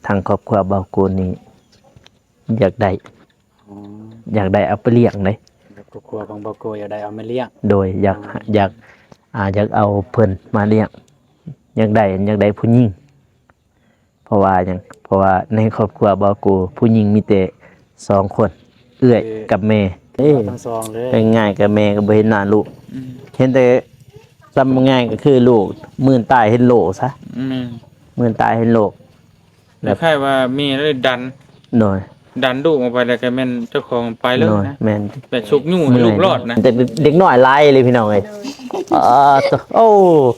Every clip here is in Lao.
ທາງຄອບຄົວບ່າວໂກນີ້ຢາກໄດ້ ອໍ ຢາກໄດ້ເອົາໄປລ້ຽງເດ້ ແບບຄອບຄົວຂອງບ່າວໂກຢາກໄດ້ເອົາມາລ້ຽງ ໂດຍ ຢາກ ອໍ ຢາກ ອ່າ ຢາກເອົາເພິ່ນມາລ້ຽງ ຢາກໄດ້ ຢາກໄດ້ຜູ້ຍິງ ເພາະວ່າຫຍັງ ເພາະວ່າໃນຄອບຄົວບ່າວໂກຜູ້ຍິງມີແຕ່ສອງຄົນ ເອື້ອຍ ເອີ ກັບແມ່ ເອີ ທັງສອງເລີຍ ງ່າຍໆກໍແມ່ກໍບໍ່ເຫັນໜ້າລູກ ອືມ ເຫັນແຕ່ ສຳວ່າງ່າຍກໍຄືລູກ ມື່ນຕາເຫັນໂລຊະ ແມ່ນ ມື່ນຕາເຫັນໂລ ແບບ ຄ້າຍໆວ່າແມ່ໄດ້ດັນ ໂດຍ ດັນລູກອອກໄປແລ້ວກໍແມ່ນເຈົ້າຂອງໄປເລີຍ ໂດຍ ນະ ແມ່ນ ແບບຊຸກຍູ້ໃຫ້ລູກລອດນະ ແຕ່ເດັກນ້ອຍຫຼາຍເລີຍພີ່ນ້ອງເອີຍ ໂດຍ ອໍ ໂຕ ໂອ້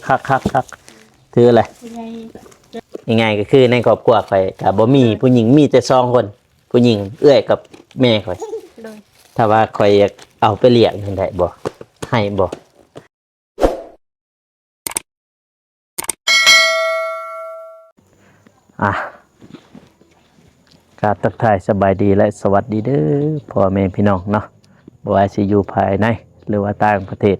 ຄັກໆໆ ຖືແຫຼະ ຜູ້ໃຫຍ່ ງ່າຍໆກໍຄືໃນຄອບຄົວຂ້ອຍກໍບໍ່ມີຜູ້ຍິງ ມີແຕ່ສອງຄົນ ຜູ້ຍິງເອື້ອຍກັບແມ່ຂ້ອຍ ໂດຍ ຖ້າວ່າຂ້ອຍຢາກເອົາໄປລ້ຽງນີ້ໄດ້ບໍ່ ໃຫ້ບໍ່? ອ່ະ ກາບທັກທາຍສະບາຍດີ ແລະ ສະຫວັດດີເດີພໍ່ແມ່ພີ່ນ້ອງເນາະ ບໍ່ວ່າຊິຢູ່ພາຍໃນ ຫຼືວ່າຕ່າງປະເທດ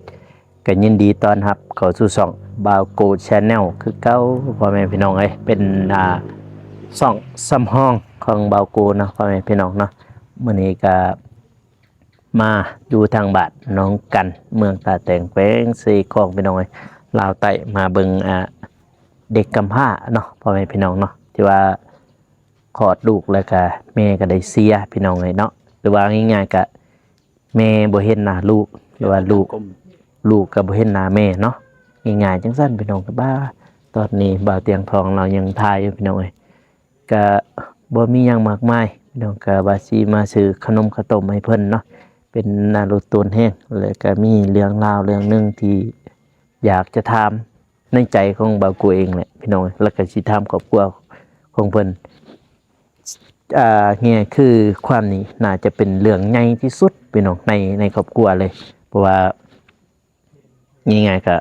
ກໍຍິນດີຕ້ອນຮັບເຂົ້າສູ່ຊ່ອງບ່າວໂກ Channel ຄືເກົ່າ ພໍ່ແມ່ພີ່ນ້ອງເອີຍ ເປັນ ອ່າ ຊ່ອງສຳຮອງຂອງບ່າວໂກເນາະ ພໍ່ແມ່ພີ່ນ້ອງເນາະ ມື້ນີ້ກໍ ມາຢູ່ທາງບ້ານໜອງກັນ ເມືອງທ່າແຕງ ແຂວງເຊກອງ ພີ່ນ້ອງເອີຍ ລາວໃຕ້ ມາເບິ່ງ ອ່າ ເດັກກຳພ້າເນາະ ພໍ່ແມ່ພີ່ນ້ອງເນາະ ທີ່ວ່າຄອດລູກແລ້ວກະແມ່ກໍໄດ້ເສຍ ພີ່ນ້ອງເອີຍເນາະ ຫຼືວ່າງ່າຍໆກະແມ່ບໍ່ເຫັນໜ້າລູກ ຫຼືວ່າລູກ ລູກກໍບໍ່ເຫັນໜ້າແມ່ເນາະ ງ່າຍໆຈັ່ງຊັ້ນ ພີ່ນ້ອງ ກໍບາ ຕອນນີ້ບ່າວຕຽງທອງລາວຍັງຖ່າຍຢູ່ ພີ່ນ້ອງເອີຍ ກະບໍ່ມີຫຍັງມາກມາຍ ພີ່ນ້ອງ ກະວ່າຊິມາຊື້ຂະໜົມເຂົ້າຕົ້ມໃຫ້ເພິ່ນເນາະ ເປັນໜ້າລົດໂຕນແຮງ ແລ້ວກະມີເລື່ອງລາວເລື່ອງໜຶ່ງທີ່ຢາກຈະຖາມໃນໃຈຂອງບ່າວໂກເອງແຫຼະ ພີ່ນ້ອງ ແລ້ວກະຊິຖາມຄອບຄົວຂອງເພິ່ນ ອ່າ ງ່າຍຄືຄວາມນີ້ໜ້າຈະເປັນເລື່ອງໃຫຍ່ທີ່ສຸດ ພີ່ນ້ອງ ໃນ ໃນຄອບຄົວເລີຍ ເພາະວ່າ ງ່າຍໆກໍ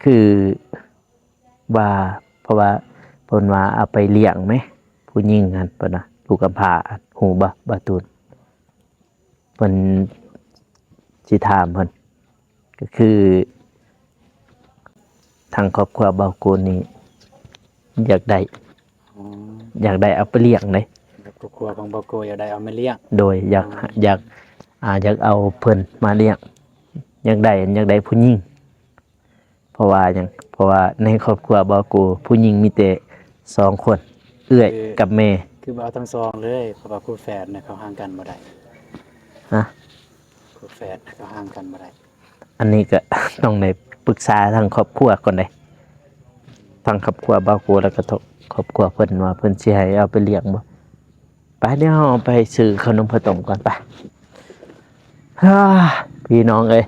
ຄືວ່າ ເພາະວ່າເພິ່ນວ່າເອົາໄປລ້ຽງແມ ຜູ້ຍິງຫັ້ນ ເພິ່ນວ່າ ລູກກຳພ້າ ຮູ້ບໍ່ ບ່າວຕູນ? ເພິ່ນ ຊິຖາມເພິ່ນ ກໍຄື ທາງຄອບຄົວບ່າວໂກນີ້ຢາກໄດ້ ອໍ ຢາກໄດ້ເອົາໄປລ້ຽງເດ້ ແບບຄອບຄົວຂອງບ່າວໂກຢາກໄດ້ເອົາມາລ້ຽງ ໂດຍ ຢາກ ອໍ ຢາກ ອ່າ ຢາກເອົາເພິ່ນມາລ້ຽງ ຢາກໄດ້ ຢາກໄດ້ຜູ້ຍິງ ເພາະວ່າຫຍັງ ເພາະວ່າໃນຄອບຄົວບ່າວໂກຜູ້ຍິງມີແຕ່ສອງຄົນ ເອື້ອຍ ເອີ ກັບແມ່ ຄືບໍ່ເອົາທັງສອງເລີຍ ເພາະວ່າຄູ່ແຝດນະເຂົາຮ່າງກັນບໍ່ໄດ້ ຮະ ຄູ່ແຝດນະເຂົາຮ່າງກັນບໍ່ໄດ້ ອັນນີ້ກໍຕ້ອງໄດ້ປຶກສາທາງຄອບຄົວກ່ອນເດ້ ທາງຄອບຄົວບ່າວໂກ ແລ້ວກໍຄອບຄົວເພິ່ນວ່າເພິ່ນຊິໃຫ້ເອົາໄປລ້ຽງບໍ່ ໄປ ດຽວເຮົາໄປຊື້ຂະໜົມເຂົ້າຕົ້ມກ່ອນ ໄປ ຮາ ພີ່ນ້ອງເອີຍ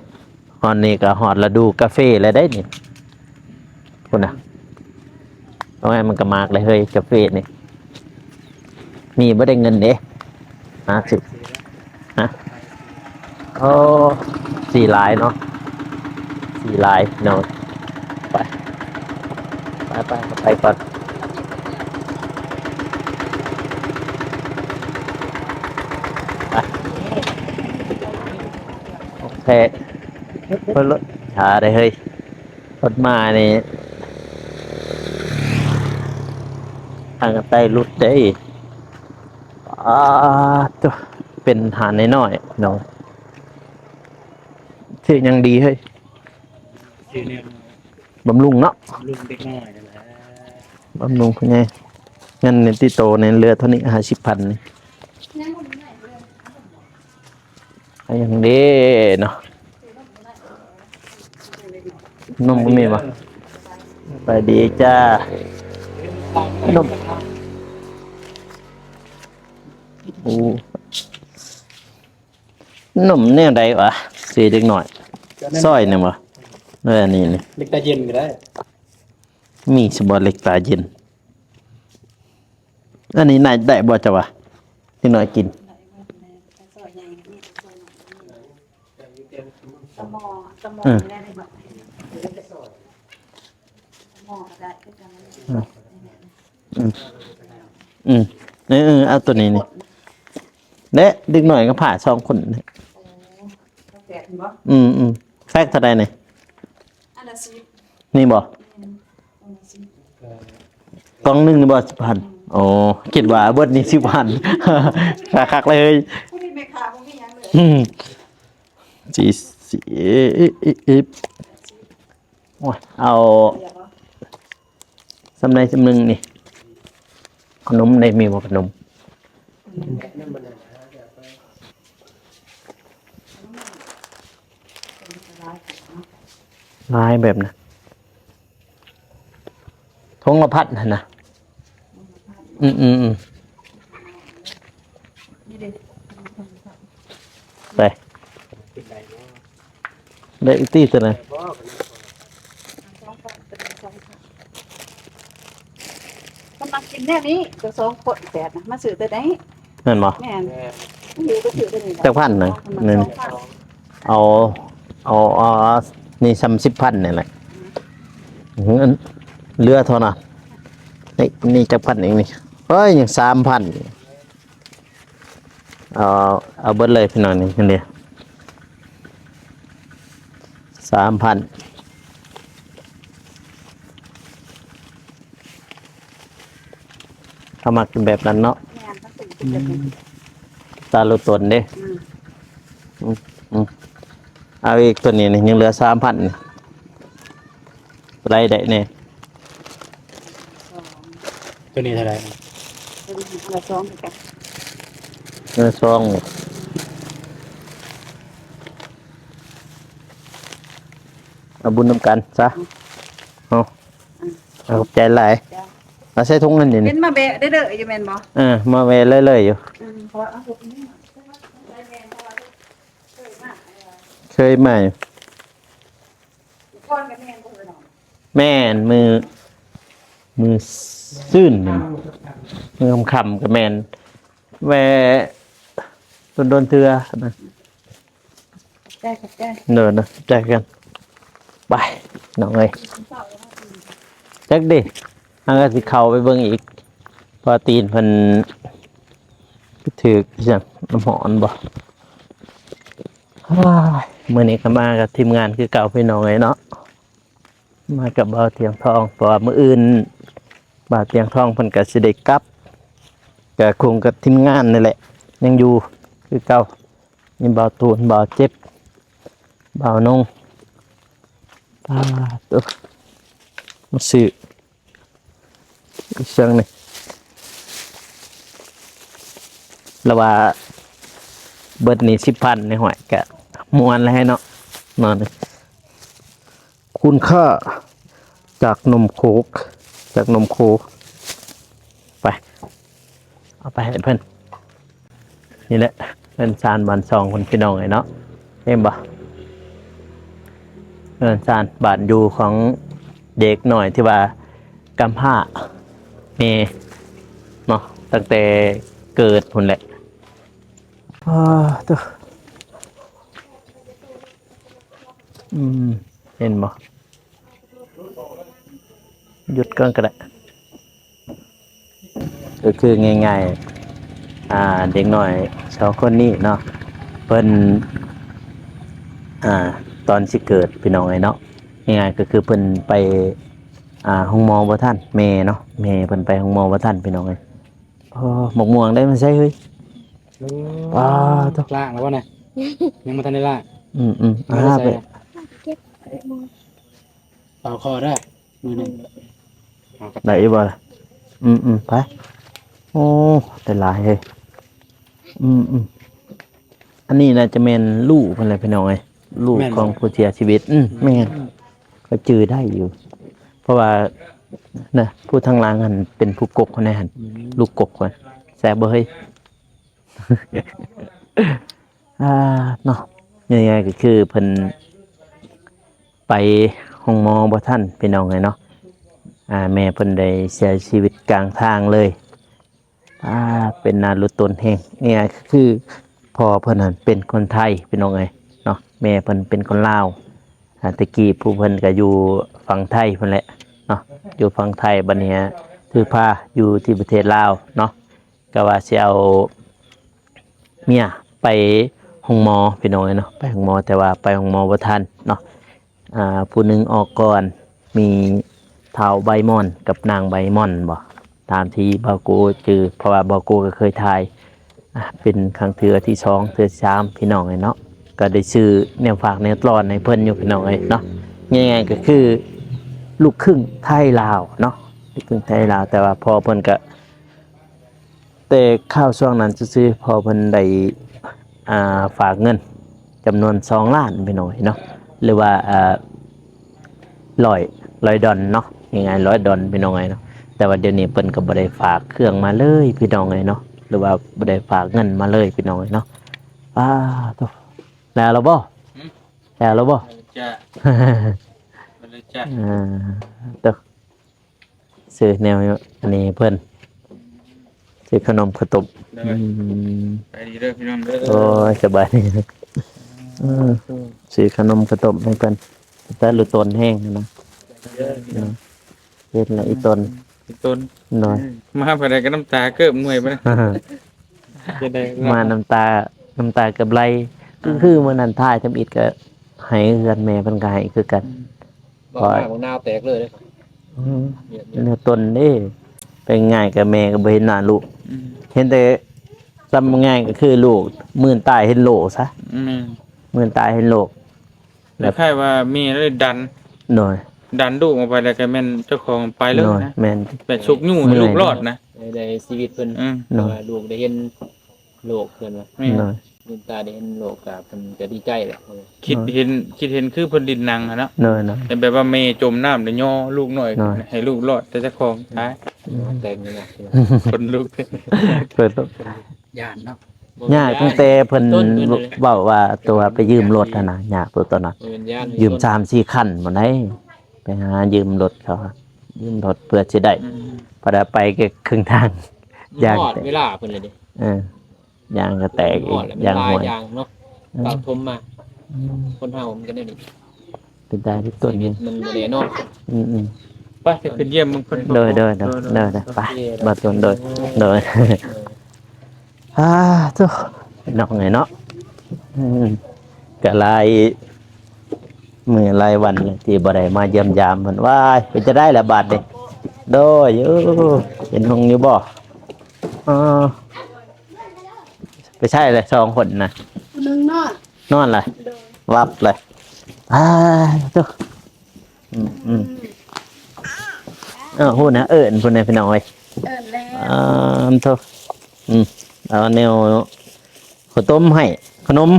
ຮອດນີ້ກໍຮອດລະດູກາເຟແລ້ວເດ້ນີ້ ພຸ້ນນະ ໂອ້ຍ ມັນກໍມາກເລີຍເຮີ້ຍ ກາເຟນີ້ ມີບໍ່ໄດ້ເງິນເດ້ ຫ້າສິບ ຮະ ໂອ້ ສີຫຼາຍເນາະ ສີຫຼາຍເນາະ ໄປ ໄປ ໄປ ໄປກ່ອນ ໄປ ໂອເຄ ເບິ່ງລົດ ຖ້າໄດ້ເຮີ້ຍ ລົດມານີ້ ທາງໃຕ້ຫຼຸດເດ້ ອາ ໂຕ ເປັນຮ້ານນ້ອຍໆເນາະ ຊື່ຫຍັງດີເຮີ້ຍ ຊື່ແນວ ບຳລຸງເນາະ ບຳລຸງເດັກນ້ອຍນັ້ນແຫຼະ ບຳລຸງຜູ້ໃຫຍ່ ເງິນໃນຕິດໂຕນີ້ເຫຼືອເທົ່ານີ້ ຫ້າສິບພັນນີ້ ເອົາຫຍັງເດ້ເນາະ ນົມບໍ່ມີບໍ່? ສະບາຍດີຈ້າ ນົມ ໂອ້ ນົມແນວໃດວະ? ຊື້ເດັກນ້ອຍ ຊອຍນີ້ບໍ່? ເອີ ອັນນີ້ນີ້ ເຫຼັກຕາເຢັນກໍໄດ້ ມີສະບໍ່ເຫຼັກຕາເຢັນ? ອັນນີ້ໜ້າໄດ້ບໍ່ເຈົ້າວ່າ? ເດັກນ້ອຍກິນ ສະໝໍ ສະໝໍ ເອີ ນີ້ໄດ້ບໍ່? ສະໝໍກໍໄດ້ຄືກັນ ອືມ ອືມ ເອີ ເອີ ເອົາໂຕນີ້ນີ້ ແລະເດັກນ້ອຍກໍພາສອງຄົນ ໂອ້ ແປດບໍ່? ອືມ ອືມ ແພັກເທົ່າໃດນີ້? ອັນລະສິບ ນີ້ບໍ່? ແມ່ນ ອັນລະສິບ ກ່ອງໜຶ່ງນີ້ບໍ່? ສິບພັນ ອືມ ໂອ້ ຄິດວ່າເບິດນີ້ສິບພັນ ຄັກໆເລີຍ. ບໍ່ມີແມ່ຄ້າ ບໍ່ມີຫຍັງເລີຍ. ອືມ ສີ່ ສີ່ ເອ ເອ ເອ ໂອ້ຍ ເອົາ ສຳໃດສຳໜຶ່ງນີ້ ຂະໜົມໄດ້ ມີບໍ່ຂະໜົມ? ຫຼາຍແບບນະ ຖົງລະພັນຫັ້ນນະ. ອືມໆໆ ໄປ ໄດ້ອີກຕິຕົວນັ້ນ ມັນມັກກິນແນວນີ້ ຕົວສອງຄົນແປດນະ ມາຊື້ຕົວນີ້. ແມ່ນບໍ່? ແມ່ນ ແມ່ນ ຈັກພັນນະ? ໜຶ່ງ ເອົາ ເອົາ ເອົາ ນີ້ສ່ຳສິບພັນນີ້ແຫຼະ. ເຫຼືອເທົ່ານັ້ນ ນີ້ ນີ້ຈັກພັນອີກນີ້? ເອີຍ ຍັງສາມພັນ. ເອົາ ເອົາເບິດເລີຍພີ່ນ້ອງ ນີ້ ນີ້ ສາມພັນ. ເຮົາມັກເປັນແບບນັ້ນເນາະ. ແມ່ນ ມັນເປັນ ອືມ ແບບນັ້ນ ຕາລຸຕົນເດ້. ອືມ ອືມ ອືມ ເອົາອີກ ຕົວນີ້ນີ້ ຍັງເຫຼືອສາມພັນນີ້ ລາຍໄດ້ແດ່. ຕົວນີ້ເທົ່າໃດ? ຕົວນີ້ລະສອງຄືກັນ ລະສອງ. ເອົາບຸນນຳກັນຊະ. ອືມ ເອົາ ອືມ ຂອບໃຈຫຼາຍ. ເອົາໃສ່ຖົງນັ້ນນີ້ ເຫັນມາແວະເລື້ອຍໆຢູ່ແມ່ນບໍ່? ເອີ ມາແວະເລື້ອຍໆຢູ່. ອືມ ເພາະວ່າເອົາ ເຄີຍມາ ເຄີຍມາຢູ່. ແມ່ນ ມື້ ມື້ຊືນນີ້ ມື້ຄ່ຳໆ ກໍແມ່ນ ແວ່ດົນໆເທື່ອນະ. ຂອບໃຈ ຂອບໃຈ. ເດີໆ ຂອບໃຈຄືກັນ. ໄປ ນ້ອງເອີຍ ຈັກເດ້ ເຮົາກໍຊິເຂົ້າໄປເບິ່ງອີກ ເພາະຕີນເພິ່ນຖືກອີຫຍັງ ນ້ຳຮ້ອນບໍ່. ໂອ້ຍ ມື້ນີ້ກໍມາກັບທີມງານຄືເກົ່າ ພີ່ນ້ອງເອີຍເນາະ. ມາກັບບ່າວຕຽງທອງ ເພາະວ່າມື້ອື່ນບ່າວຕຽງທອງເພິ່ນກໍຊິໄດ້ກັບ ກໍຄົງກັບທີມງານນີ້ແຫຼະ ຍັງຢູ່ຄືເກົ່າ. ມີບ່າວຕູນ ບ່າວເຈັບ ບ່າວນົງ. ປາດໂທ້ ມາຊື້ ອີ່ຫຍັງນີ້ ລະວ່າເບິດນີ້ສິບພັນນີ້ ຫ້ວຍ ກະມ່ວນແລ້ວເນາະ ນອນນີ້. ຄຸນຄ່າຈາກນົມໂຄກ ຈາກນົມໂຄ ໄປ ເອົາໄປໃຫ້ເພິ່ນ. ນີ້ແຫຼະເຮືອນຊານບ້ານຊ່ອງເພິ່ນ ພີ່ນ້ອງເອີຍເນາະ ເຫັນບໍ່? ເຮືອນຊານບ້ານຢູ່ຂອງເດັກນ້ອຍທີ່ວ່າກຳພ້າແມ່ເນາະ ຕັ້ງແຕ່ເກີດພຸ້ນແຫຼະ. ອ້າ ໂທ້ ອືມ ເຫັນບໍ່? ຢຸດກ່ອນກໍໄດ້. ກໍຄືງ່າຍໆ ອ່າ ເດັກນ້ອຍສອງຄົນນີ້ເນາະ ເພິ່ນ ອ່າ ຕອນຊິເກີດ ພີ່ນ້ອງເອີຍເນາະ ງ່າຍໆ ກໍຄືເພິ່ນໄປ ອ່າ ໂຮງໝໍບໍ່ທັນ ແມ່ເນາະ ແມ່ເພິ່ນໄປໂຮງໝໍບໍ່ທັນ ພີ່ນ້ອງເອີຍ. ໂອ້ ໝາກມ່ວງໄດ້ມາໃສເຮີ້ຍ? ໂອ້ ວ້າວ ໂທ້ ລ້າງແລ້ວບໍ່ນະ? ຍັງບໍ່ທັນໄດ້ລ້າງ. ອືມໆ ເອົາໄປ ເອົາຄອເດີ້ ມື້ໜຶ່ງ ໄດ້ຢູ່ບໍ່ລະ? ອືມໆ ໄປ. ໂອ້ ໄດ້ຫຼາຍເຮີ້ຍ. ອືມໆ ອັນນີ້ໜ້າຈະແມ່ນລູກເພິ່ນແຫຼະ ພີ່ນ້ອງເອີຍ ລູກຂອງຜູ້ເສຍຊີວິດ. ອືມ ແມ່ນ ຂ້ອຍຈື່ໄດ້ຢູ່ ເພາະວ່ານະ ຜູ້ທາງຫຼັງຫັ້ນເປັນຜູ້ກົກຫັ້ນແຫຼະ ລູກກົກຫັ້ນ. ແຊບບໍ່ເຮີ້ຍ? ອ່າ ເນາະ ງ່າຍໆ ກໍຄືເພິ່ນໄປໂຮງໝໍບໍ່ທັນ ພີ່ນ້ອງເອີຍເນາະ. ອ່າ ແມ່ເພິ່ນໄດ້ເສຍຊີວິດກາງທາງເລີຍ. ອ່າ ເປັນໜ້າຫຼຸດຕົນແຮງ. ງ່າຍໆ ກໍຄືພໍ່ເພິ່ນຫັ້ນເປັນຄົນໄທ ພີ່ນ້ອງເອີຍເນາະ ແມ່ເພິ່ນເປັນຄົນລາວ. ອ່າ ແຕ່ກີ້ຜູ້ເພິ່ນກໍຢູ່ຝັ່ງໄທພຸ້ນແຫຼະເນາະ ຢູ່ຝັ່ງໄທ. ບັດນີ້ຖືພາຢູ່ທີ່ປະເທດລາວເນາະ ກໍວ່າຊິເອົາເມຍໄປໂຮງໝໍ ພີ່ນ້ອງເອີຍເນາະ ໄປໂຮງໝໍ ແຕ່ວ່າໄປໂຮງໝໍບໍ່ທັນເນາະ. ອ່າ ຜູ້ໜຶ່ງອອກກ່ອນ ມີທ້າວໃບມ່ອນກັບນາງໃບມ່ອນບໍ? ຕາມທີ່ບ່າວໂກຈື່ ເພາະວ່າບ່າວໂກກໍເຄີຍຖ່າຍ ອ່າ ເປັນຄັ້ງເທື່ອທີສອງ ເທື່ອທີສາມ ພີ່ນ້ອງເອີຍເນາະ. ກໍໄດ້ຊື້ແນວຝາກແນວຕ້ອນໃຫ້ເພິ່ນຢູ່ ພີ່ນ້ອງເອີຍເນາະ. ງ່າຍໆກໍຄືລູກຄຶ່ງໄທລາວເນາະ ລູກຄຶ່ງໄທລາວ ແຕ່ວ່າພໍ່ເພິ່ນກໍ ແຕ່ຄາວຊ່ວງນັ້ນຊື່ໆ ພໍ່ເພິ່ນໄດ້ ອ່າ ຝາກເງິນຈຳນວນສອງລ້ານ ພີ່ນ້ອງເອີຍເນາະ ຫຼືວ່າ ອ່າ ຮ້ອຍ ຮ້ອຍດອນເນາະ ງ່າຍໆ ຮ້ອຍດອນ ພີ່ນ້ອງເອີຍເນາະ. ແຕ່ວ່າດຽວນີ້ເພິ່ນກໍບໍ່ໄດ້ຝາກເຄື່ອງມາເລີຍ ພີ່ນ້ອງເອີຍເນາະ ຫຼືວ່າບໍ່ໄດ້ຝາກເງິນມາເລີຍ ພີ່ນ້ອງເອີຍເນາະ. ອ້າ ໂທ້ ແລ້ວລະບໍ່? ຫຶ? ແລ້ວລະບໍ່? ບໍ່ໄດ້ຈ້າງ ບໍ່ໄດ້ຈ້າງ ອ່າ ໂທ້ ຊື້ແນວອັນນີ້ໃຫ້ເພິ່ນ ຊື້ຂະໜົມເຂົ້າຕົ້ມ. ໂດຍ ອືມ ໄປດີເດີພີ່ນ້ອງເດີ. ໂອ້ຍ ສະບາຍດີ. ອືມ ຊື້ຂະໜົມເຂົ້າຕົ້ມໃຫ້ເພິ່ນ ແຕ່ລຸຕົນແຮງນະ. ເດີພີ່ນ້ອງ ເຫັນລະອີຕົນ ອີຕົນ. ໂດຍ ອືມ ມາເພິ່ນກໍນ້ຳຕາເກີບເມື່ອຍໄປ ຈະໄດ້ ມານ້ຳຕາ ນ້ຳຕາເກືອບໄຫຼ. ອ່າ ຄືມື້ນັ້ນຖ່າຍທຳອິດກໍໄຫ້ເຮືອນ ແມ່ເພິ່ນກໍໄຫ້ຄືກັນ. ອືມ ບອກມາບັກນາວແຕກເລີຍເດ້. ອືມ ເໜືອຕົ້ນເດ້ ເປັນງ່າຍກໍແມ່ກໍບໍ່ເຫັນໜ້າລູກ. ອືມ ເຫັນແຕ່ ສ່ຳງ່າຍກໍຄືລູກມື່ນຕາເຫັນໂຫຼຊະ. ແມ່ນ ມື່ນຕາເຫັນໂຫຼ ແບບຄ້າຍໆວ່າແມ່ໄດ້ດັນ ໂດຍ ດັນລູກອອກໄປແລ້ວກໍແມ່ນເຈົ້າຂອງໄປເລີຍນະ. ໂດຍ ແມ່ນ ແບບຊຸກຍູ້ໃຫ້ລູກລອດນະ ໃຫ້ໄດ້ຊີວິດເພິ່ນ. ອືມ ໂດຍ ວ່າລູກໄດ້ເຫັນໂລກເພິ່ນວ່າ ແມ່ນ ໂດຍ ລືມຕາໄດ້ເຫັນໂລກກໍເພິ່ນກໍດີໃຈແຫຼະ. ຄິດເຫັນ ໂດຍ ຄິດເຫັນຄືເພິ່ນຫຼິ້ນໜັງຫັ້ນເນາະ. ໂດຍ ໂດຍ ເຫັນແບບວ່າແມ່ຈົມນ້ຳແລ້ວຍໍລູກນ້ອຍ ໂດຍ ໃຫ້ລູກລອດ ແຕ່ເຈົ້າຂອງຕາຍ. ອືມ ແຕ່ງນີ້ນະ ຄົນລຸກ ເພິ່ນ ຢ້ານເນາະ. ຍາກຕັ້ງແຕ່ເພິ່ນເວົ້າວ່າຕົວໄປຢືມລົດຫັ້ນນະ ຍາກຕົວຕອນນັ້ນ ເອີ ຢ້ານ ຢືມສາມສີ່ຄັນພຸ້ນໃດ ໄປຫາຢືມລົດເຂົາ ຢືມລົດເພື່ອຊິໄດ້ ອືມ ພໍໄດ້ໄປກໍເຄິ່ງທາງ ຢາກ ຮອດເວລາເພິ່ນເລີຍເດ້. ເອີ ຢາງກໍແຕກອີກ ຢາງຫ້ວຍ ເນາະ ອືມ ຕາມທົມມາ. ອືມ ຄົນເຮົາມັນກໍແນວນີ້ ເປັນໄດ້ທຸກຕົນ ຊີວິດມັນບໍ່ແນ່ນອນ. ອືມໆ ໄປ ໄປຂຶ້ນຢ້ຽມເບິ່ງເພິ່ນ. ໂດຍໆ ໂດຍໆ ໄປ ໂອເຄ ບາດຕົນ ໂດຍ ໂດຍ. ອ່າ ໂທ້ ນ້ອງເອີຍເນາະ ອືມ ກໍຫຼາຍມື້ຫຼາຍວັນທີ່ບໍ່ໄດ້ມາຢ້ຽມຢາມເພິ່ນ. ວ້າຍ ເປັນຈັ່ງໃດລະບາດນີ້? ໂດຍ ໂອ້ ເປັນຫົງຢູ່ບໍ່? ເອີ ໄປໃສລະສອງຄົນນະ? ຜູ້ໜຶ່ງນອນ ນອນລະ ໂດຍ ວັບລະ. ອ້າ ໂທ້ ອືມ ອືມ ເອີ ພຸ້ນນະ ເອີ້ນພຸ້ນນະ ພີ່ນ້ອງເອີຍ ເອີ້ນແລ້ວ. ອ່າ ໂທ້ ອືມ ເອົາແນວເຂົ້າຕົ້ມໃຫ້ ຂະໜົມ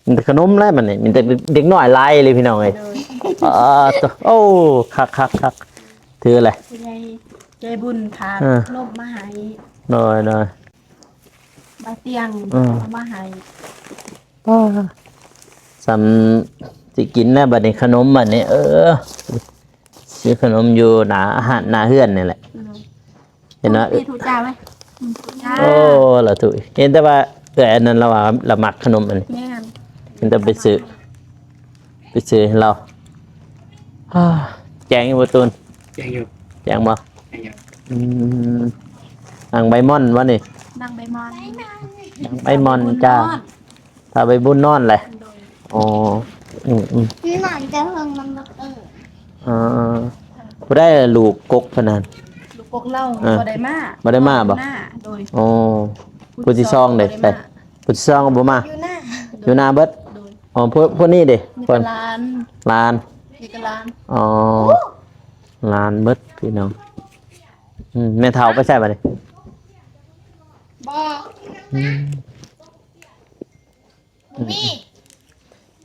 ມີແຕ່ຂະໜົມແຫຼະບັດນີ້ ມີແຕ່ເດັກນ້ອຍຫຼາຍເລີຍ ພີ່ນ້ອງເອີຍ. ໂດຍ ອ່າ ໂຕ ໂອ້ ຄັກໆໆ ຖືແຫຼະ ຜູ້ໃຫຍ່ໃຈບຸນພາ ເອີ ຂະໜົມມາໃຫ້. ໂດຍໆ ບ່າວຕຽງ ເອີ ເອົາມາໃຫ້. ປ້າ ສ່ຳຊິກິນແລ້ວບັດນີ້ ຂະໜົມບັດນີ້. ເອີ ຊື້ຂະໜົມຢູ່ໜ້າຮ້ານ ໜ້າເຮືອນນີ້ແຫຼະ. ໂດຍ ເຫັນວ່າ ເອີ ຖືກຈ້າໄວ້ ອືມ ຖືກຈ້າ. ໂອ້ ລະຖືກ ເຫັນແຕ່ວ່າເອື້ອຍອັນນັ້ນລາວວ່າລາວມັກຂະໜົມອັນນີ້. ແມ່ນ ເຫັນແຕ່ໄປຊື້ ໄປຊື້ໃຫ້ລາວ. ແຈ້ງຢູ່ບໍ່ຕູນ? ແຈ້ງຢູ່ ແຈ້ງບໍ່? ແຈ້ງຢູ່. ອືມ ນັ່ງໃບໝອນບໍ່ນີ້? ນັ່ງໃບໝອນ ນັ່ງໃບໝອນຈ້າ. ຖ້າໄປບຸນນອນແຫຼະ. ໂດຍ ອໍ ອືມໆ ນອນຈະເພິ່ງນຳລູກເອີ. ເອີ ຜູ້ໃດລູກກົກເພິ່ນນັ້ນ? ລູກກົກລາວ ເອີ ບໍ່ໄດ້ມາ ບໍ່ໄດ້ມາບໍ່? ໂດຍ ອໍ ຜູ້ທີສອງເດ້? ໃສ ຜູ້ທີສອງກໍບໍ່ມາ? ຢູ່ນາ ຢູ່ນາເບິດ. ໂດຍ ອໍ ພວກ ພວກນີ້ເດ້? ມີແຕ່ຫຼານ ຫຼານ ມີແຕ່ຫຼານ. ອໍ ຫຼານເບິດພີ່ນ້ອງ. ອືມ ແມ່ເຖົ້າໄປໃສບັດນີ້? ບໍ່ ອືມ ບໍ່ມີ.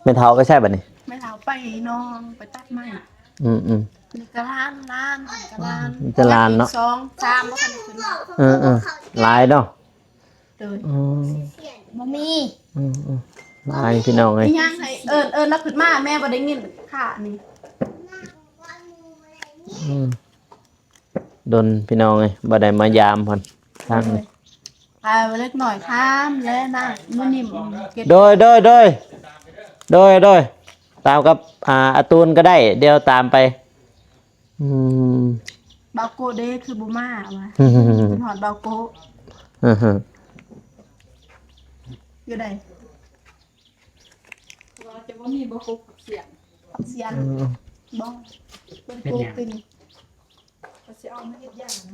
ແມ່ເຖົ້າໄປໃສບັດນີ້? ແມ່ເຖົ້າໄປໜອງ ໄປຕັດໄມ້. ອືມໆ ນີ້ກໍຫຼານ ຫຼານ ນີ້ກໍຫຼານ ມີແຕ່ຫຼານເນາະ. ສອງ ສາມ ບໍ່ທັນໄດ້ຂຶ້ນມາ. ເອີໆ ຫຼາຍເນາະ. ໂດຍ ອືມ ບໍ່ມີ. ອືມໆ ຫຼາຍພີ່ນ້ອງເອີຍ. ມີຫຍັງໃຫ້ເອີ້ນ ເອີ້ນລາວຂຶ້ນມາ ແມ່ບໍ່ໄດ້ຍິນຄ່ານີ້. ອືມ ດົນພີ່ນ້ອງເອີຍ ບໍ່ໄດ້ມາຢາມເພິ່ນທາງນີ້. ໂດຍ ພາເດັກນ້ອຍຖາມແລະນາງນຸ່ມ. ໂດຍ ໂດຍ ໂດຍ ໂດຍ ໂດຍ ຕາມກັບ ອ່າ ອາຕູນກໍໄດ້ ດຽວຕາມໄປ. ອືມ ບ່າວໂກະເດ້ຄືບໍ່ມາວະ? ຮອດບ່າວໂກະ. ອືຮຶ ຢູ່ໃດ? ວ່າຈະບໍ່ມີບໍ່ຄົບກັບສຽງ ກັບສຽງ. ອືມ ບໍ່ ເປັນຫຍັງ? ເປັນໂກະຕິ ກໍຊິເອົາມາເຮັດຢານະ.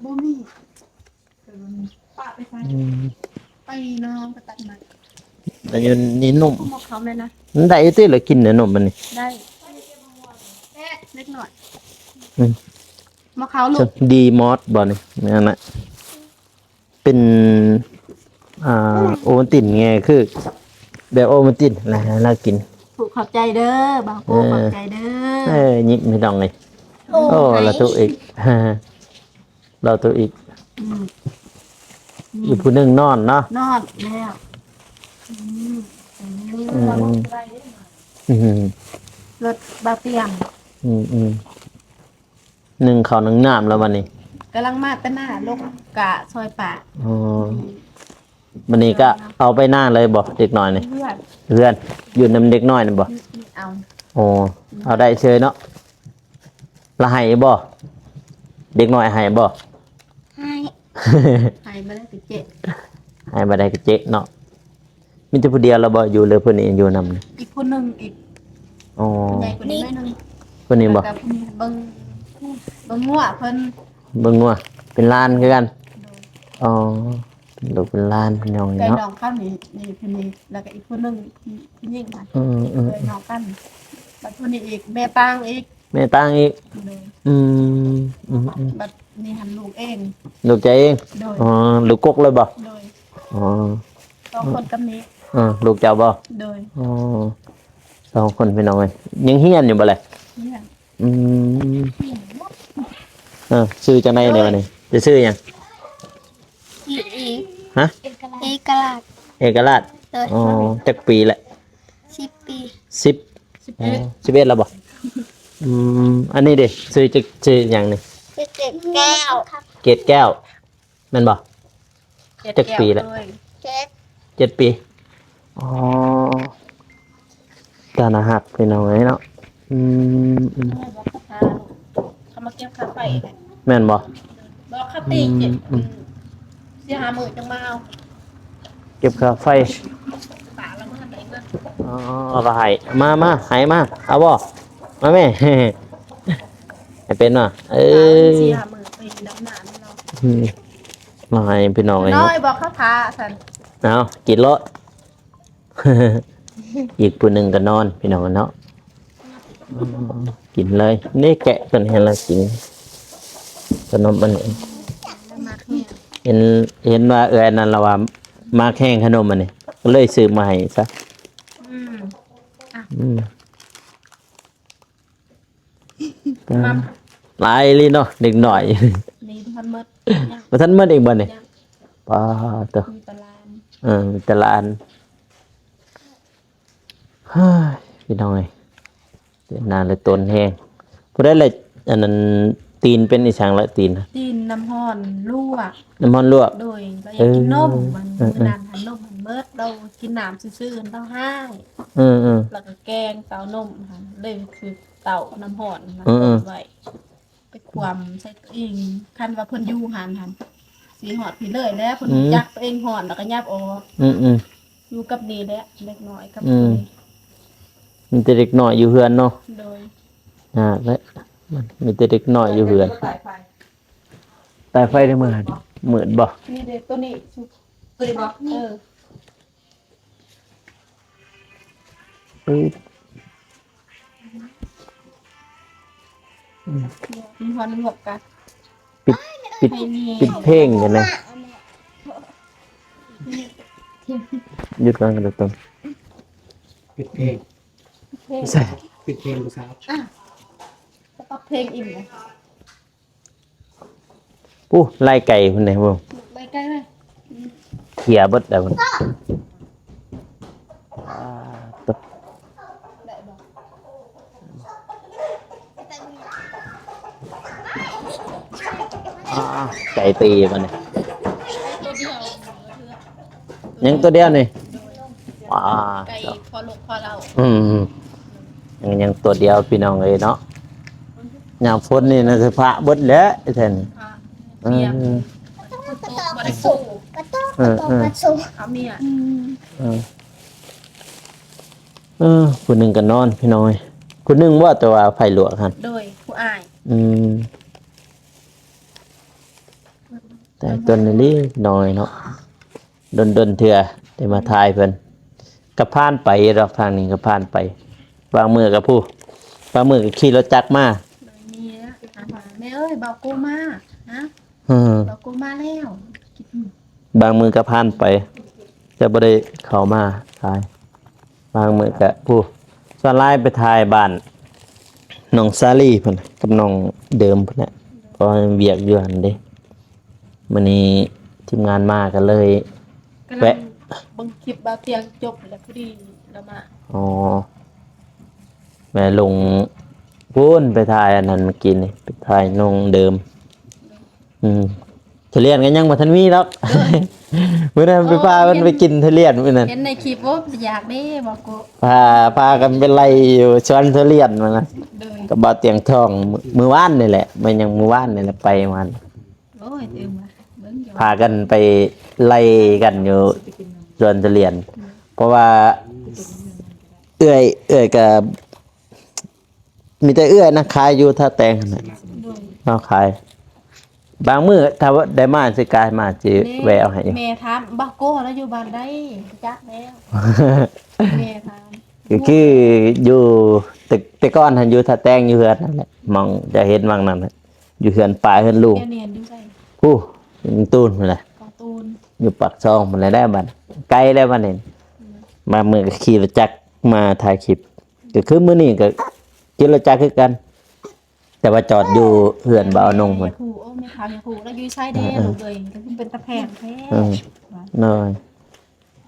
ບໍ່ມີ ປະໄປໃສ? ອືມ ໄປນອນໄປຕັດໄມ້ ແລ້ວຢູ່ນີ້ນົມ ໝາກເຂົາແມ່ນນະ ມັນໄດ້ຢູ່ຕິລະ ກິນແນວນົມມັນນີ້ ໄດ້ ເດັກນ້ອຍ ອືມ ໝາກເຂົາລູກ ດີມອດບໍ່ນີ້ ແມ່ນນະ ເປັນ ອ່າ ໂອວັນຕິນແງ່ຄື ແບບໂອວັນຕິນ ແລ້ວໃຫ້ລາວກິນ ຜູ້ຂອບໃຈເດີ ບ່າວໂກ ເອີ ຂອບໃຈເດີ ເອີ ຍິບພີ່ນ້ອງເອີຍ ໂອ້ ໂອ້ ລາວທຸກອີກ ລາວໂຕອີກ ອືມ ອີກຜູ້ໜຶ່ງນອນເນາະ ນອນແລ້ວ ອືມ ອືມ ອືມ ລົດບ່າວຕຽງ ອືມ ອືມ ໜຶ້ງເຂົ້າໜຶ້ງນ້ຳແລ້ວບັດນີ້ ກຳລັງມາແຕ່ນາ ລົງກະຊອຍປາ ອໍ ບັດນີ້ກະເອົາໄປນາເລີຍບໍ່ ເດັກນ້ອຍນີ້? ເຮືອນ ເຮືອນ ຢູ່ນຳເດັກນ້ອຍນີ້ບໍ່? ອືມ ເອົາ ໂອ້ ເອົາໄດ້ເຊີຍເນາະ ລະໄຫ້ບໍ່? ເດັກນ້ອຍໄຫ້ບໍ່? ໄຫ້ ໄຫ້ບໍ່ໄດ້ກະເຈະ ໄຫ້ບໍ່ໄດ້ກະເຈະເນາະ ມີແຕ່ຜູ້ດຽວລະບໍ່ຢູ່ ຫຼືຜູ້ນີ້ຢູ່ນຳ? ອີກຜູ້ໜຶ່ງອີກ ອໍ ໃຫຍ່ກວ່ານີ້ໜ້ອຍໜຶ່ງ ຜູ້ນີ້ບໍ່? ແລ້ວກະເບິ່ງ ເບິ່ງງົວເພິ່ນ ເບິ່ງງົວ ເປັນຫຼານຄືກັນ ໂດຍ ອໍ ເປັນລູກເປັນຫຼານພີ່ນ້ອງເນາະ ໃກ້ນ້ອງເຂົານີ້ ນີ້ຜູ້ນີ້ ແລ້ວກະອີກຜູ້ໜຶ່ງ ຜູ້ຍິງຫັ້ນ ເອີ ເອີ ເອື້ອຍນ້ອງກັນ ບັດຜູ້ນີ້ອີກ ແມ່ຕ່າງອີກ ແມ່ຕ່າງອີກ ໂດຍ ອືມ ອືມ ອືມ ບັດນີ້ຫັ້ນລູກເອງ ລູກເຈົ້າເອງ ໂດຍ ອໍ ລູກກົກເລີຍບໍ່? ໂດຍ ອໍ ສອງຄົນກັບນີ້ ເອີ ລູກເຈົ້າບໍ່? ໂດຍ ອໍ ສອງຄົນພີ່ນ້ອງເອີຍ ຍັງຮຽນຢູ່ບໍ່ລະ? ຮຽນ ອືມ ຮຽນ ເອີ ຊື່ຈັ່ງໃດໃນວັນນີ້ ຈະຊື່ຫຍັງ? ອີ ອີ ຮະ? ເອກະລາດ ເອກະລາດ ໂດຍ ອໍ ຈັກປີລະ? ສິບປີ ສິບ ສິບເອັດ ສິບເອັດແລ້ວບໍ່? ອືມ ອັນນີ້ເດ ຊື່ ຊື່ຫຍັງນີ້? ຊື່ເກດແກ້ວ ເກດແກ້ວ ແມ່ນບໍ່? ເຈັດ ຈັກປີແລ້ວ? ໂດຍ ເຈັດ ເຈັດປີ ອໍ ຕາໜ້າຮັກພີ່ນ້ອງເອີຍເນາະ ອືມ ອືມ ເຂົາມາເກັບຄ່າໄຟ ແມ່ນບໍ່? ບໍ່ ຄ່າຕີ ອືມ ເຈັດ ອືມ ສີ່ຫ້າມື້ຈັ່ງມາເອົາ ເກັບຄ່າໄຟ ຕາລະມື້ໃດເງິນ ອໍ ລະໃຫ້ ມາ ມາ ໃຫ້ມາ ເອົາບໍ່? ມາແມ່ ໃຫ້ເປັນບໍ່? ເອີ ສີ່ຫ້າມື້ໄປດຳນານຳລາວ ອືມ ມາໃຫ້ພີ່ນ້ອງເອີຍ ນ້ອຍບອກເຂົາຖ້າຊັ້ນ ເອົາ ກິນໂລດ ອີກຜູ້ໜຶ່ງກໍນອນພີ່ນ້ອງເນາະ ອືມ ກິນເລີຍ ນີ້ແກະຕົວນີ້ໃຫ້ລາວກິນ ຂະໜົມອັນນີ້ ເຫັນ ເຫັນວ່າເອື້ອຍນັ້ນລາວວ່າມັກແຮງຂະໜົມອັນນີ້ ກໍເລີຍຊື້ມາໃຫ້ຊະ ອືມ ອືມ ມັມ ຫຼາຍອີ່ຫຼີເນາະ ເດັກນ້ອຍ ນີ້ບໍ່ທັນໝົດ ຍັງ ບໍ່ທັນໝົດອີກບໍ່ນີ້? ຍັງ ປາດໂທ້ ມີແຕ່ຫຼານ ເອີ ມີແຕ່ຫຼານ ເຮີ້ຍ ພີ່ນ້ອງເອີຍ ເຈັບໜ້າເລີຍຕົນແຮງ ຜູ້ໃດລະ ອັນນັ້ນ ຕີນເປັນອີ່ຫຍັງລະ ຕີນ ຕີນນ້ຳຮ້ອນລວກ ນ້ຳຮ້ອນລວກ ໂດຍ ລາວຢາກກິນນົມ ເອີ ມື້ນັ້ນຫັ້ນ ນົມຫັ້ນໝົດ ລາວກິນນ້ຳຊື່ໆ ລາວຮ້າຍ ເອີໆ ລະກະແກງເຕົ້ານົມຫັ້ນ ເລີຍຖືກເຕົ້ານ້ຳຮ້ອນຫັ້ນ ເອີໆ ຕົ້ມໄວ້ ໄປຂວ້ຳໃສ່ໂຕເອງ ຄັນວ່າເພິ່ນຢູ່ຫັ້ນຫັ້ນ ຊິຮອດພີ້ເລີຍແຫຼະ ເພິ່ນ ອືມ ຮູ້ຈັກໂຕເອງຮ້ອນ ລະກະຫຍັບອອກ ອືມໆ ຢູ່ກັບນີ້ແຫຼະ ເດັກນ້ອຍກັບ ອືມ ນີ້ ມີແຕ່ເດັກນ້ອຍຢູ່ເຮືອນເນາະ ໂດຍ ຍາກແຫຼະ ມີແຕ່ເດັກນ້ອຍຢູ່ເຮືອນ ຕາຍໄຟໄດ້ມື້ຫັ້ນ ມືດບໍ່? ນີ້ເດ້ ໂຕນີ້ ໂຕນີ້ບໍ່? ເອີ ອືມ ມັນຮ້ອນລວກກະ ປິດ ປິດ ປິດເພງກັນນະ ຢຸດກ່ອນກັນຕົງ ປິດເພງ ເພງ ໃສ່ ປິດເພງຜູ້ສາວ ອ່ະ ສະຕັອກເພງອີກນະ. ໂອ້ ໄລ່ໄກ່ພຸ້ນເດ້ ໄລ່ໄກ່ເລີຍ ເຄຍເບິດແລ້ວພຸ້ນ ອ່າ ຕົກ ໄດ້ບໍ່ ອ່າ ໄກ່ຕີບັດນີ້ ໄດ້ຕົວດຽວ ຍັງຕົວດຽວນີ້ ໂດຍ ວ້າ ໄກ່ພໍລູກພໍເຫຼົ່າ ອືມ ຍັງ ຍັງຕົວດຽວພີ່ນ້ອງເອີຍເນາະ ຍາມຝົນນີ້ນະ ສະພາບເບິດແຫຼະແທ້ນີ້ ພະ ເອີ ປະຕູບໍ່ໄດ້ໂກ ກະໂຕກ ເອີ ກະໂຕກ ເອີ ກະໂຕກ ເອົາເມຍ ອືມ ເອີ ເອີ ຜູ້ໜຶ່ງກະນອນພີ່ນ້ອງເອີຍ ຜູ້ໜຶ່ງບໍ່ ແຕ່ວ່າໄຟລວກຫັ້ນ ໂດຍ ຜູ້ອ້າຍ ອືມ. ອ ແຕ່ຕົນນີ້ນ້ອຍເນາະ ດົນໆເທື່ອໄດ້ມາຖ່າຍເພິ່ນ ກໍຜ່ານໄປດອກ ທາງນີ້ກໍຜ່ານໄປ ບາງມື້ກໍຜູ້ ບາງມື້ກໍຂີ່ລົດຈັກມາ ແມ່ເອີຍ ບ່າວໂກມາ ຮະ ເອີ ບ່າວໂກມາແລ້ວ ບາງມື້ກໍຜ່ານໄປ ແຕ່ບໍ່ໄດ້ເຂົ້າມາຖ່າຍ ບາງມື້ກະຜູ້ ສ່ວນຫຼາຍໄປຖ່າຍບ້ານນ້ອງສາລີພຸ້ນ ກັບນ້ອງເດີມພຸ້ນແຫຼະ ເພາະວ່າວຽກຢູ່ຫັ້ນເດ້. ມື້ນີ້ທີມງານມາກໍເລີຍ ກຳລັງ ແວະ ເບິ່ງຄລິບບ່າວຕຽງຈົບແລ້ວ ພໍດີລາວມາ ອໍ ແວະລົງພຸ້ນ ໄປຖ່າຍອັນນັ້ນມື້ກີ້ນີ້ ໄປຖ່າຍນ້ອງເດີມ. ອືມ ທຸລຽນກໍຍັງບໍ່ທັນມີດອກ ໂດຍ ມື້ນັ້ນໄປພາເພິ່ນໄປກິນທຸລຽນມື້ນັ້ນ ເຫັນໃນຄລິບ ໂອ້ ຢາກເດ້ ບໍ່ໂກ ພາ ພາກັນໄປໄລ່ຢູ່ສວນທຸລຽນມື້ນັ້ນ ໂດຍ ກັບບ່າວຕຽງທອງ ມື້ ມື້ວານນີ້ແຫຼະ ແມ່ນຫຍັງ ມື້ວານນີ້ແຫຼະ ໄປວານ ໂອ້ຍ ຕື່ມວ່າ ເບິ່ງຢູ່ ພາກັນໄປໄລ່ກັນຢູ່ສວນທຸລຽນ ເພາະວ່າເອື້ອຍ ເອື້ອຍກໍ ມີແຕ່ເອື້ອຍນະຂາຍຢູ່ທ່າແຕງຫັ້ນນະ ໂດຍ ເຮົາຂາຍ ບາງມື້ຖ້າວ່າໄດ້ມາຊິກາຍມາຊິແວ່ເອົາໃຫ້ຢູ່ ແມ່ຖາມ ບ່າວໂກລາວຢູ່ບ້ານໃດ ຈັກແລ້ວ ແມ່ຖາມ ກໍຄືຢູ່ ແຕ່ ແຕ່ກ່ອນຫັ້ນຢູ່ທ່າແຕງ ຢູ່ເຮືອນນັ້ນແຫຼະ ໝ່ອງຈະເຫັນຫວ່າງນັ້ນແຫຼະ ຢູ່ເຮືອນປ້າເຮືອນລຸງ ດຽວນີ້ຢູ່ໃສ ຜູ້ ຢູ່ກອງຕູນພຸ້ນແຫຼະ ກອງຕູນ ຢູ່ປາກຊ່ອງພຸ້ນແຫຼະ ໄດ້ບັດ ໄກແລ້ວບັດນີ້ ອືມ ບາງມື້ກໍຂີ່ລົດຈັກມາຖ່າຍຄລິບ ກໍຄືມື້ນີ້ກໍຂີ່ລົດຈັກຄືກັນ ແຕ່ວ່າຈອດຢູ່ເຮືອນບ່າວນົງພຸ້ນ ໂອ້ ແມ່ເຖົ້າຢາກຮູ້ລາວຢູ່ໃສເດ້ ເອີ ລູກເອີຍ ກໍຄືເປັນຕາແພງແທ້ ເອີ ໂດຍ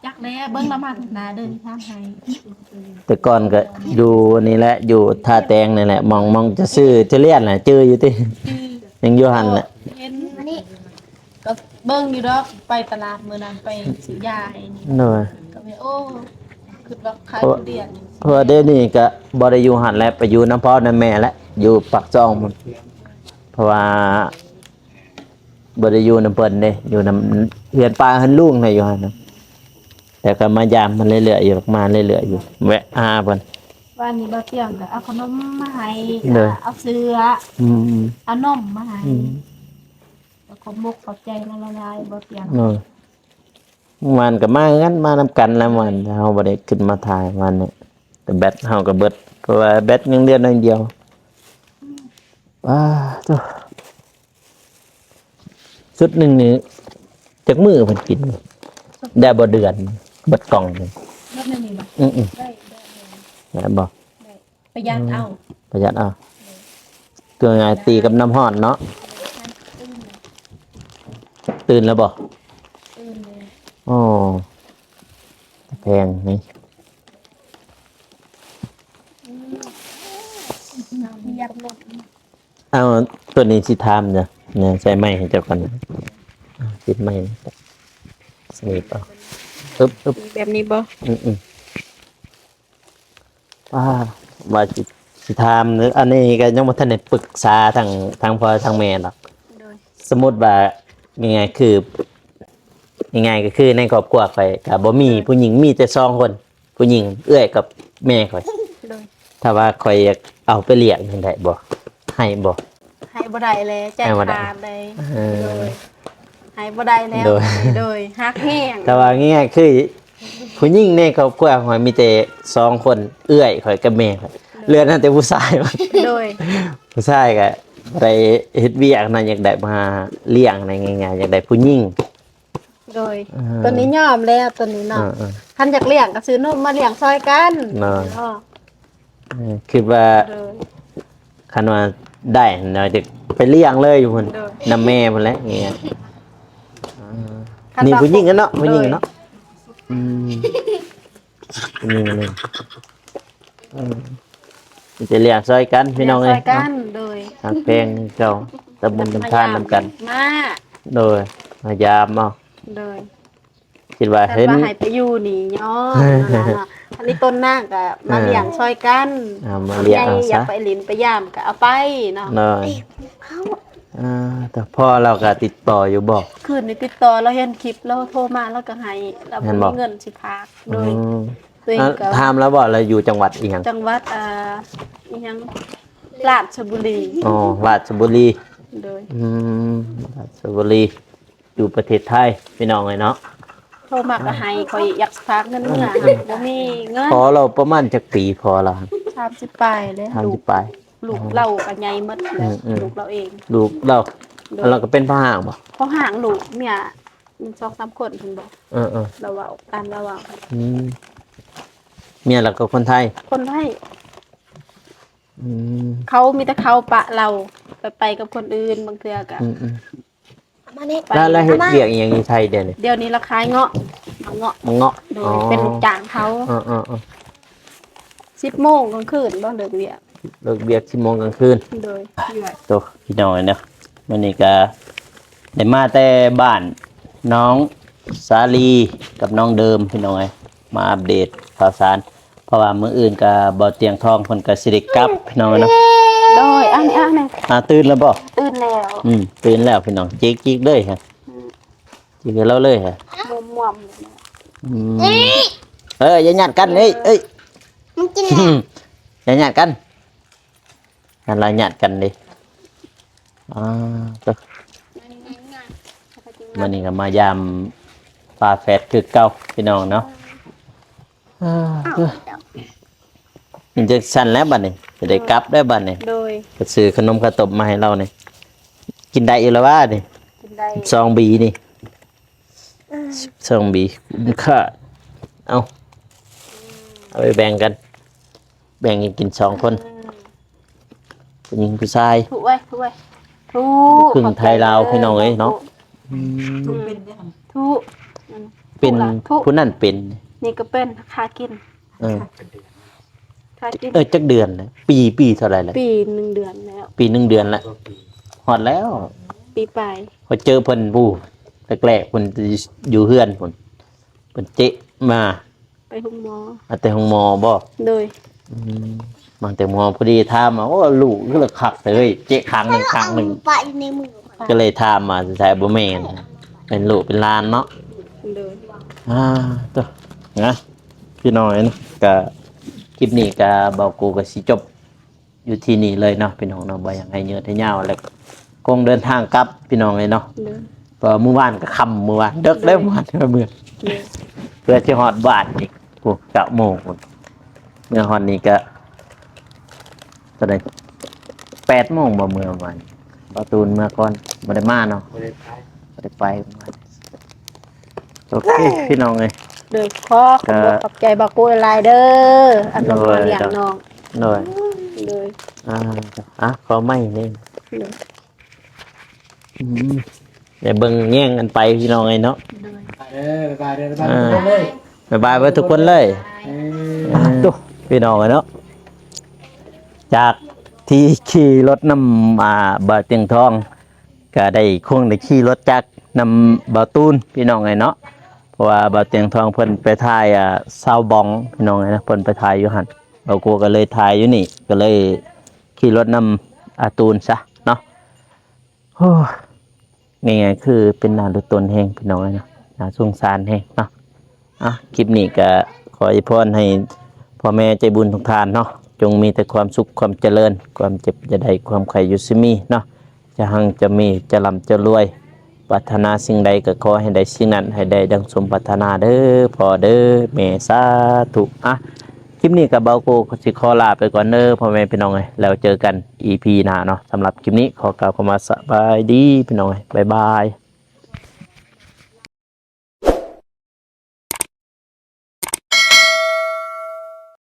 ຈັກແລ້ວ ເບິ່ງລາວມາທາງໜ້າເດີ ຖາມໃຫ້ ແຕ່ກ່ອນກໍຢູ່ນີ້ແຫຼະ ຢູ່ທ່າແຕງນີ້ແຫຼະ ໝ່ອງ ໝ່ອງຈະຊື້ທຸລຽນນະ ຈື່ຢູ່ຕິ ຈື່ ຍັງຢູ່ຫັ້ນແຫຼະ ເຫັນ ກໍເບິ່ງຢູ່ດອກ ໄປຕະຫຼາດມື້ນັ້ນໄປຊື້ຢາໃຫ້ນີ້ ໂດຍ ກໍແມ່ນ ໂອ້ ຄິດວ່າຂາຍທຸລຽນ ເພາະວ່າດຽວນີ້ກໍບໍ່ໄດ້ຢູ່ຫັ້ນແລ້ວ ໄປຢູ່ນຳພໍ່ນຳແມ່ແລ້ວ ຢູ່ປາກຊ່ອງພຸ້ນ ເພາະວ່າບໍ່ໄດ້ຢູ່ນຳເພິ່ນເດ້ ຢູ່ນຳເຮືອນປ້າເຮືອນລຸງນະ ຢູ່ຫັ້ນນະ ແຕ່ກໍມາຢາມເພິ່ນເລື້ອຍໆຢູ່ ມາເລື້ອຍໆຢູ່ ແວະຫາເພິ່ນ ວານນີ້ບ່າວຕຽງກໍເອົາຂະໜົມມາໃຫ້ ໂດຍ ເອົາເສື້ອ ອືມ ເອົານົມມາໃຫ້ ອືມ ກໍຂອບອົກຂອບໃຈລາວຫຼາຍໆ ບ່າວຕຽງ ໂດຍ ເມື່ອວານກໍມາຄືກັນ ມານຳກັນແຫຼະ ເມື່ອວານເຮົາບໍ່ໄດ້ຂຶ້ນມາຖ່າຍ ວານນີ້ແບັດເຮົາກໍເບິດ ເພາະວ່າແບັດຍັງເຫຼືອໜ້ອຍດຽວ ອ້າໂທ້ ຊຸດໜຶ່ງນີ້ຈັກມື້ເພິ່ນກິນ ໄດ້ບໍ່ເດືອນ ເບິດກ່ອງໜຶ່ງ ເບິດໜຶ່ງນີ້ບໍ່ ອືມໆ ໄດ້ ໄດ້ ໄດ້ບໍ່ ໄດ້ ປະຢັດເອົາ ປະຢັດເອົາ ຄືງ່າຍຕີກັບນ້ຳຮ້ອນເນາະ ຕື່ນແລ້ວບໍ່ ຕື່ນແລ້ວ ໂອ້ ແພງນີ້ ເອົາ ຕົວນີ້ຊິຖາມເດີ ໃສ່ໄມໃຫ້ເຈົ້າກ່ອນ ຕິດໄມ ສະໜິດເອົາ ອຶບໆ ແບບນີ້ບໍ່ ອືມໆ ອ່າ ວ່າຊິ ຊິຖາມ ອັນນີ້ກໍຍັງບໍ່ທັນໄດ້ປຶກສາທາງ ທາງພໍ່ທາງແມ່ດອກ ໂດຍ ສົມມຸດວ່າ ງ່າຍໆ ຄື ງ່າຍໆ ກໍຄືໃນຄອບຄົວຂ້ອຍກໍບໍ່ມີຜູ້ຍິງ ມີແຕ່ສອງຄົນ ຜູ້ຍິງ ເອື້ອຍກັບແມ່ຂ້ອຍ ໂດຍ ຖ້າວ່າຂ້ອຍຢາກເອົາໄປລ້ຽງນີ້ໄດ້ບໍ່ ໃຫ້ບໍ່? ໃຫ້ບໍ່ໄດ້ແຫຼະ ໃຈຂາດເດ້ ເອີ ໂດຍ ໃຫ້ບໍ່ໄດ້ແລ້ວ ໂດຍ ໂດຍ ຮັກແຮງ ແຕ່ວ່າງ່າຍໆ ຄືຜູ້ຍິງໃນຄອບຄົວຂ້ອຍມີແຕ່ສອງຄົນ ເອື້ອຍຂ້ອຍກັບແມ່ຂ້ອຍ ໂດຍ ເຫຼືອນັ້ນແຕ່ຜູ້ຊາຍ ໂດຍ ຜູ້ຊາຍກໍໄດ້ເຮັດວຽກນະ ຢາກໄດ້ມາລ້ຽງນະ ງ່າຍໆ ຢາກໄດ້ຜູ້ຍິງ ໂດຍ ເອີ ຕົວນີ້ຍອມແລ້ວ ຕົວນີ້ເນາະ ເອີໆ ຄັນຢາກລ້ຽງກໍຊື້ນົມມາລ້ຽງຊ່ອຍກັນ ເນາະ ເນາະ ເອີ ຄິດວ່າ ໂດຍ ຄັນວ່າໄດ້ເນາະ ຈະໄປລ້ຽງເລີຍຢູ່ພຸ້ນ ໂດຍ ນຳແມ່ພຸ້ນແຫຼະ ນີ້ ຄັນວ່າ ນີ້ຜູ້ຍິງເນາະ ໂດຍ ຜູ້ຍິງເນາະ ອືມ ຜູ້ຍິງນີ້ ອືມ ມີແຕ່ລ້ຽງຊ່ອຍກັນພີ່ນ້ອງເອີຍ ລ້ຽງຊ່ອຍກັນ ເນາະ ໂດຍ ຮັກແພງເກົ່າ ຕຳບຸນຕຳທານນຳກັນ ມາ ໂດຍ ມາຢາມເອົາ ໂດຍ ຄິດວ່າ ຄັນວ່າເຫັນ ໃຫ້ໄປຢູ່ນີ້ຍອມ ອັນນີ້ຕົ້ນນາງກໍມາ ເອີ ລ້ຽງຊ່ອຍກັນ ເອົາມາລ້ຽງເອົາຊະ ຢາກໄປຫຼິ້ນໄປຢາມກໍເອົາໄປເນາະ ໂດຍ ອ່າ ແຕ່ພໍ່ລາວກໍຕິດຕໍ່ຢູ່ບໍ່? ຄືນນີ້ຕິດຕໍ່ ລາວເຫັນຄລິບ ລາວໂທມາ ລາວກໍໃຫ້ ລາວບໍ່ມີເງິນຊິພາກ ໂດຍ ອືມ ຕົວເອງກໍ ອ່າ ຖາມລາວບໍ່ ລາວຢູ່ຈັງຫວັດອີ່ຫຍັງ? ຈັງຫວັດ ອ່າ ອີ່ຫຍັງ ລາດຊະບູລີ ອໍ ລາດຊະບູລີ ໂດຍ ອືມ ລາດຊະບູລີ ຢູ່ປະເທດໄທພີ່ນ້ອງເອີຍເນາະ. ໂທມາກໍໃຫ້ ຂ້ອຍຢາກຝາກເງິນເມືອ ບໍ່ມີເງິນ. ພໍລາວປະມານຈັກປີ? ພໍລາວ ສາມສິບ ປາຍເດ້. ສາມສິບ ລູກ ປາຍ ລູກລາວກໍໃຫຍ່ໝົດແລ້ວ. ອືມໆ ລູກລາວເອງ ລູກລາວ. ໂດຍ ລາວກໍເປັນພໍ່ຮ້າງບໍ່? ພໍ່ຮ້າງ ລູກເມຍ ສອງສາມຄົນເພິ່ນບອກ. ເອີໆ ລາວເວົ້າ ຕາມລາວເວົ້າ. ອືມ ເມຍລາວກໍຄົນໄທ? ຄົນໄທ. ອືມ ເຂົາມີແຕ່ເຂົາປະລາວໄປ ໄປກັບຄົນອື່ນ ບາງເທື່ອກໍ. ອືມໆ ມານີ້ ແລ້ວ ແລ້ວເຮັດວຽກອີ່ຫຍັງຢູ່ໄທດຽວນີ້? ດຽວນີ້ລາວຂາຍເງາະ ເອົາເງາະ ໝາກເງາະ. ໂດຍ ອໍ ເປັນລູກຈ້າງເຂົາ. ເອີໆໆ ສິບໂມງກາງຄືນບໍ່ ເລີກວຽກ ເລີກວຽກສິບໂມງກາງຄືນ. ໂດຍ ໂຕ ພີ່ນ້ອງເອີຍເນາະ ມື້ນີ້ກໍໄດ້ມາແຕ່ບ້ານນ້ອງສາລີກັບນ້ອງເດີມ ພີ່ນ້ອງເອີຍ ມາອັບເດດຂ່າວສານ ເພາະວ່າມື້ອື່ນກໍບໍ່ຕຽງທອງເພິ່ນກໍຊິໄດ້ກັບ ພີ່ນ້ອງເນາະ. ໂດຍ ອັນນີ້ ອັນນີ້ ອ່າ ຕື່ນແລ້ວບໍ່? ຕື່ນແລ້ວ. ອືມ ຕື່ນແລ້ວພີ່ນ້ອງ ຈິກໆເລີຍຮະ. ອືມ ຈິກໃຫ້ລາວເລີຍຮະ ມ່ວມໆ. ອືມ ເອີຍ ຢ່າຍາດກັນ ເອີຍ ເອີຍ ມັນກິນແລ້ວ ຢ່າຍາດກັນ. ນັ້ນລະຍາດກັນເດ້. ອ່າ ໂຕ ມື້ນີ້ກໍມາຢາມຝາແຝດຄືເກົ່າ ພີ່ນ້ອງເນາະ. ອ່າ ໂຕ ມັນຈັ່ງຊັ້ນແລ້ວບັດນີ້ ຈະໄດ້ກັບແລ້ວບັດນີ້. ໂດຍ ກໍຊື້ຂະໜົມຂະຕົບມາໃຫ້ລາວນີ້ ກິນໄດ້ຢູ່ລະຫວານີ້? ກິນໄດ້ ຊອງບີນີ້ ຊອງບີ ຄຸ້ມຄ່າ. ເອົາ ເອົາໄປແບ່ງກັນ ແບ່ງກັນກິນສອງຄົນ. ອືມ ຜູ້ຍິງຜູ້ຊາຍ ທຸກເອີຍ ທຸກເອີຍ ທຸກ ລູກຄຶ່ງໄທລາວ ຂອບໃຈເດີ ພີ່ນ້ອງເອີຍເນາະ. ທຸກ ອືມ ທຸກ ເປັນ ທຸກ ຜູ້ນັ້ນເປັນ ນີ້ກໍເປັນ ຄາກິນ. ເອີ ຄາກິນ ເອີ ຈັກເດືອນແລ້ວ? ປີ ປີເທົ່າໃດແລ້ວ? ປີໜຶ່ງເດືອນແລ້ວ. ປີໜຶ່ງເດືອນແລ້ວ ຮອດແລ້ວ ປີປາຍ. ຂ້ອຍເຈີເພິ່ນ ປູ ແລກໆ ເພິ່ນຢູ່ເຮືອນພຸ້ນ ເພິ່ນເຈະມາ ໄປໂຮງໝໍ ມາແຕ່ໂຮງໝໍບໍ່? ໂດຍ ອືມ ມາແຕ່ໂຮງໝໍ ພໍດີຖາມວ່າ ໂອ້ ລູກຄືລະຄັກແທ້ເຮີ້ຍ ເຈະຂ້າງໜຶ່ງ ຂ້າງໜຶ່ງ ປະຢູ່ໃນມື ກໍເລີຍຖາມວ່າ ສງໄສບໍ່ແມ່ນ ເປັນລູກເປັນຫຼານເນາະ. ໂດຍ ອ່າ ໂຕ ນະ ພີ່ນ້ອງເອີຍເນາະ ກະ ຄລິບນີ້ກະ ເບົາກູກະຊິຈົບ ຢູ່ທີ່ນີ້ເລີຍເນາະ ພີ່ນ້ອງເນາະ ບໍ່ຢາກໃຫ້ຍືດໃຫ້ຍາວ ແລ້ວຄົງເດີນທາງກັບ ພີ່ນ້ອງເອີຍເນາະ. ໂດຍ ເພາະມື້ວານກໍຄ່ຳ ມື້ວານເດິກເດ້. ໂດຍ ມື້ວານເມືອ ໂດຍ ເພື່ອຊິຮອດບ້ານອີກ ໂອ້ ເກົ້າໂມງພຸ້ນ. ເມືອຮອດນີ້ກໍ ເທົ່າໃດ ແປດໂມງບໍ່ ເມືອວານ? ເບົາຕູນເມືອກ່ອນ ບໍ່ໄດ້ມາເນາະ. ບໍ່ໄດ້ໄປ ບໍ່ໄດ້ໄປ. ໂອເຄ ພີ່ນ້ອງເອີຍ ໂດຍ ຂໍຂອບ ເອີ ຂອບໃຈເບົາກູຫຼາຍໆເດີ ອັນ ໂດຍ ມາລ້ຽງນ້ອງ. ໂດຍ ໂດຍ ອ່າ ອ່ະ ຂໍໄມ້ນີ້ ໂດຍ ອືມ ໄດ້ເບິ່ງແຍງກັນໄປ ພີ່ນ້ອງເອີຍເນາະ. ໂດຍ ບາຍເດີ ບາຍເດີ ບາຍເດີ ບາຍບາຍເບິດທຸກຄົນເລີຍ. ເອີ ອ່າ ໂຕ ພີ່ນ້ອງເອີຍເນາະ ຈາກທີ່ຂີ່ລົດນຳ ອ່າ ບ່າວຕຽງທອງ ກໍໄດ້ ຄົງໄດ້ຂີ່ລົດຈັກນຳບ່າວຕູນ ພີ່ນ້ອງເອີຍເນາະ ເພາະວ່າບ່າວຕຽງທອງເພິ່ນໄປຖ່າຍ ອ່າ ຊາວບອງ ພີ່ນ້ອງເອີຍເນາະ ເພິ່ນໄປຖ່າຍຢູ່ຫັ້ນ ເບົາກູກໍເລີຍຖ່າຍຢູ່ນີ້ ກໍເລີຍຂີ່ລົດນຳ ອ່າ ຕູນຊະເນາະ. ໂອ້ ງ່າຍໆ ຄືເປັນໜ້າດູຕົນແຮງ ພີ່ນ້ອງເອີຍເນາະ ໜ້າສົງສານແຮງເນາະ. ອ່ະ ຄລິບນີ້ກໍຂໍອວຍພອນໃຫ້ພໍ່ແມ່ໃຈບຸນທຸກທ່ານເນາະ ຈົ່ງມີແຕ່ຄວາມສຸກຄວາມຈະເລີນ ຄວາມເຈັບຢ່າໄດ້ ຄວາມໄຂ້ຢ່າຊຶມີເນາະ ຈະຮັ່ງຈະມີ ຈະລ່ຳຈະລວຍ ປາດຖະໜາສິ່ງໃດກໍຂໍໃຫ້ໄດ້ສິ່ງນັ້ນ ໃຫ້ໄດ້ດັ່ງສົມປາດຖະໜາເດີພໍ່ເດີແມ່ ສາທຸ. ອ່ະ ຄລິບນີ້ກໍເບົາກູຊິຂໍລາໄປກ່ອນເດີພໍ່ແມ່ພີ່ນ້ອງເອີຍ ແລ້ວເຈີກັນອີພີໜ້າເນາະ. ສຳລັບຄລິບນີ້ຂໍກ່າວຄຳວ່າສະບາຍດີພີ່ນ້ອງເອີຍ ບາຍບາຍ.